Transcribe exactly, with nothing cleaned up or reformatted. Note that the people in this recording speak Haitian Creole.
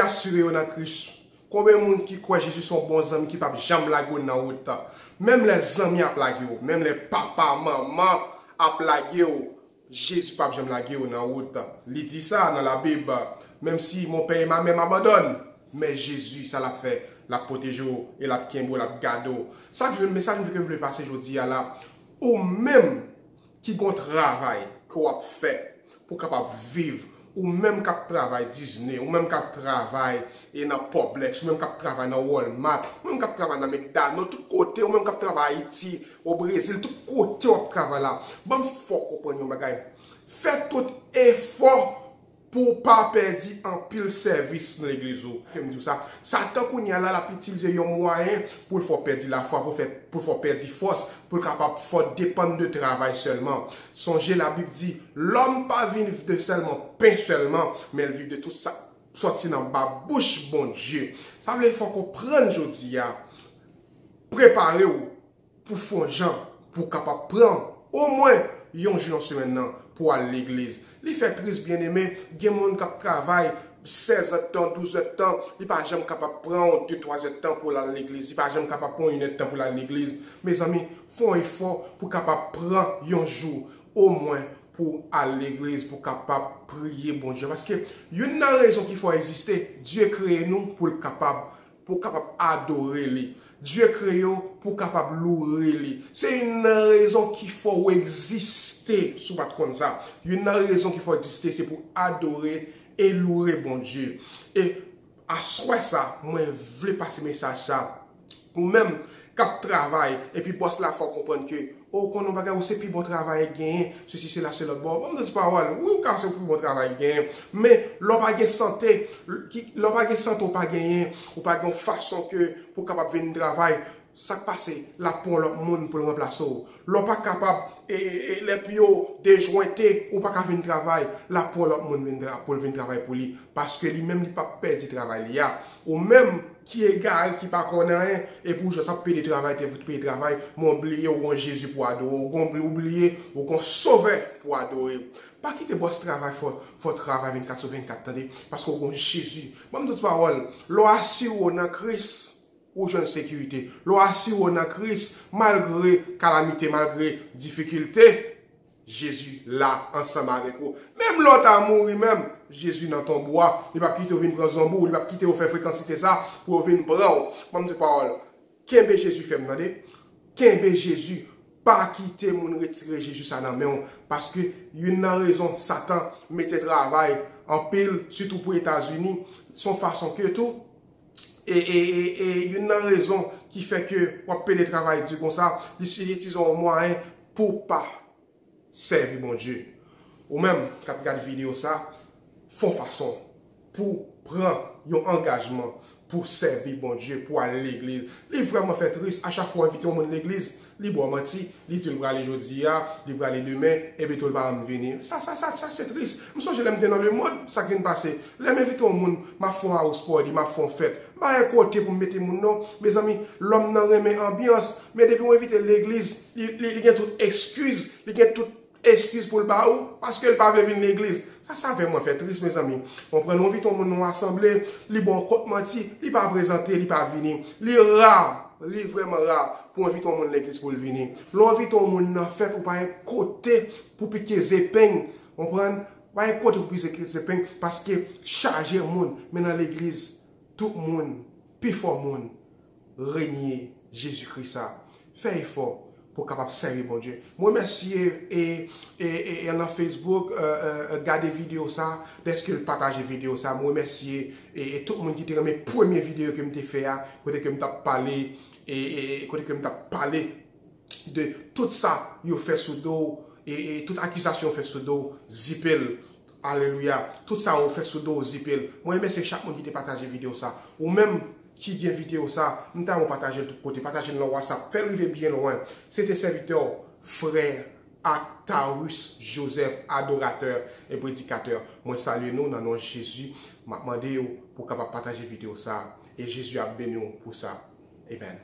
Asire yo nan Kris. Konbyen moun ki kwè Jezi se yon bon zanmi ki p ap janm lage w nan wout? Menm lè zanmi ap lage w, menm lè papa, manman ap lage w, Jezi p ap janm lage w nan wout. Li di sa nan Labib, menm si mon père et ma mère m'abandonnent, men Jezi, sa l ap fè, l ap pwoteje w e l ap kenbe w, l ap gade w. Sa k vle, mesaj m vle pase jodi a la, ou menm ki gon travay ke w ap fè pou w kapab viv, ou menm k ap travay Disney, ou menm k ap travay e nan Publix, ou menm k ap travay nan Walmart, ou menm k ap travay nan McDonald's, tout kote, ou menm k ap travay Ayiti, o Brezil, tout kote w ap travay la, ban m fè w konprann yon bagay. Fè tout efò pou w pa pèdi anpil sèvis nan legliz ou. Ke m di w sa, Satan kounye a la, l ap itilize yon mwayen pou l fè w pèdi lafwa, pou l fè, pou l fè w pèdi fòs, pou l kapab fè w depann de travay sèlman. Sonje, Labib di, lòm pa viv de sèlman pen sèlman, men l viv de tout sa k sòti nan ba bouch Bondye. Sa vle fè w konprann jodi a, prepare w pou fè yon jan pou w kapab pran omwen yon jou nan semèn nan pou w al legliz. Li fè tris, byeneme, gen moun k ap travay sèz èdtan, douz èdtan, li pa janm kapab pran yon de twa èdtan pou l al legliz, li pa janm kapab pran yon enèdtan pou l al legliz. Mezanmi, fè yon efò pou w kapab pran yon jou omwen pou w al legliz, pou w kapab priye Bondye. Paske youn nan rezon ki fè w egziste, Dye kreye nou pou l kapab pou w kapab adore li. Dye kreye w pou w kapab loure li. Se youn nan rezon ki fè w egziste, si w pa t konn sa. Youn nan rezon ki fè w egziste, se pou w adore e loure Bondye. E aswè sa, mwen vle pase mesaj sa. Ou menm k ap travay, epi bòs la fè w konprann ke, o, ou konn yon bagay, ou se pi bon travayè k genyen, sesi, sela, se lòt bò. Ban m di pawòl, wi, ou ka se pi bon travayè k genyen, men lè w pa gen sante, ki, lè w pa gen sante, ou pa genyen, ou pa gen yon fason ke pou w kapab vin travay, sa k pase, l ap pran yon lòt moun pou l ranplase w. Lè w pa kapab, e, e, e, lè pye w dejwente, ou pa ka vin travay, l ap pran yon lòt moun vin tra-, pou l vin travay pou li, paske li menm li p ap pèdi travay li a. Ou menm ki egare, ki pa konn anyen, epi w jis ap pede travay, te pede travay, men w bliye w gon Jezi pou adore, w gon, ou bliye w gon Sovè pou adore. Pa kite bòs travay fè w, fè w travay vennkat sou vennkat, tande, paske w gon Jezi. Ban m di w pawòl, lè w asire w nan Kris, ou jwenn sekirite. Lè w asire w nan Kris, malgre kalamite, malgre difikilte, Jezi la ansanm avèk ou. Menm lè w ta mouri menm, Jezi nan tonbo a, li p ap kite w vin pran zonbi w, li p ap kite w fè frekansite sa pou yo vin pran w. Ban m di pawòl. Kenbe Jezi fèm, tande. Kenbe Jezi. Pa kite moun retire Jezi sa nan men w. Paske youn nan rezon Satan mete travay anpil, sitou pou Etazini, se yon fason ke tou, e, e, e, e youn nan rezon ki fè ke w ap pede travay di konsa, li, li itilize yon mwayen pou w pa sèvi Bondye. Ou menm k ap gade videyo sa, fè yon fason pou w pran yon angajman pou w sèvi Bondye, pou w al legliz. Li vrèman fè tris, a chak fwa w envite yon moun legliz, li ba w manti, li di l prale jodi a, li prale demen, epi tou l pa janm vini. Sa, sa, sa, sa se tris. M sonje lè m te nan lemond, sa k vin pase. Lè m envite yon moun, m ap fè yon house party, m ap fè yon fèt. M pa gen kote pou m mete moun non. Mezanmi, lòm nan renmen anbyans, men depi w envite l legliz, li, li, li gen tout eskiz, li gen tout eskiz pou l ba ou, paske l pa vle vin legliz. Sa, sa vrèman fè tris, mezanmi. Konprann, ou envite yon moun nan yon asanble, li ba w kont manti, li pa prezante, li pa vini. Li ra, li vrèman ra pou w envite yon moun legliz pou l vini. Lè w envite yon moun nan fèt, ou pa gen kote pou pike zepeng, konprann? Ou pa gen kote pou pike zepeng, paske chaje moun, men nan legliz, tout moun, pifò moun, renye Jezi Kris a. Fè efò pou w kapab sèvi Bondye. Mwen remèsye e, e, e, e nan Facebook, e, e, e, gade videyo sa, dèske l pataje videyo sa. Mwen remèsye e, e tout moun ki te renmen premye videyo ke m te fè a, kote ke m t ap pale, e, e, e kote ke m t ap pale de tout sa yo fè sou do w, e, e tout akizasyon yo fè sou do w, zipe l. Alelouya. Tout sa yo fè sou do w, zipe l. Mwen remèsye chak moun ki te pataje videyo sa. Ou menm ki gen videyo sa, m ta renmen w pataje l tout kote. Pataje l nan WhatsApp. Fè l rive byen lwen. Se te sèvitè w, frè Actarus Joseph, adoratè e predikatè. Mwen salye nou nan non Jezi. M ap mande w pou w kapab pataje videyo sa. E Jezi ap beni w pou sa. Amen.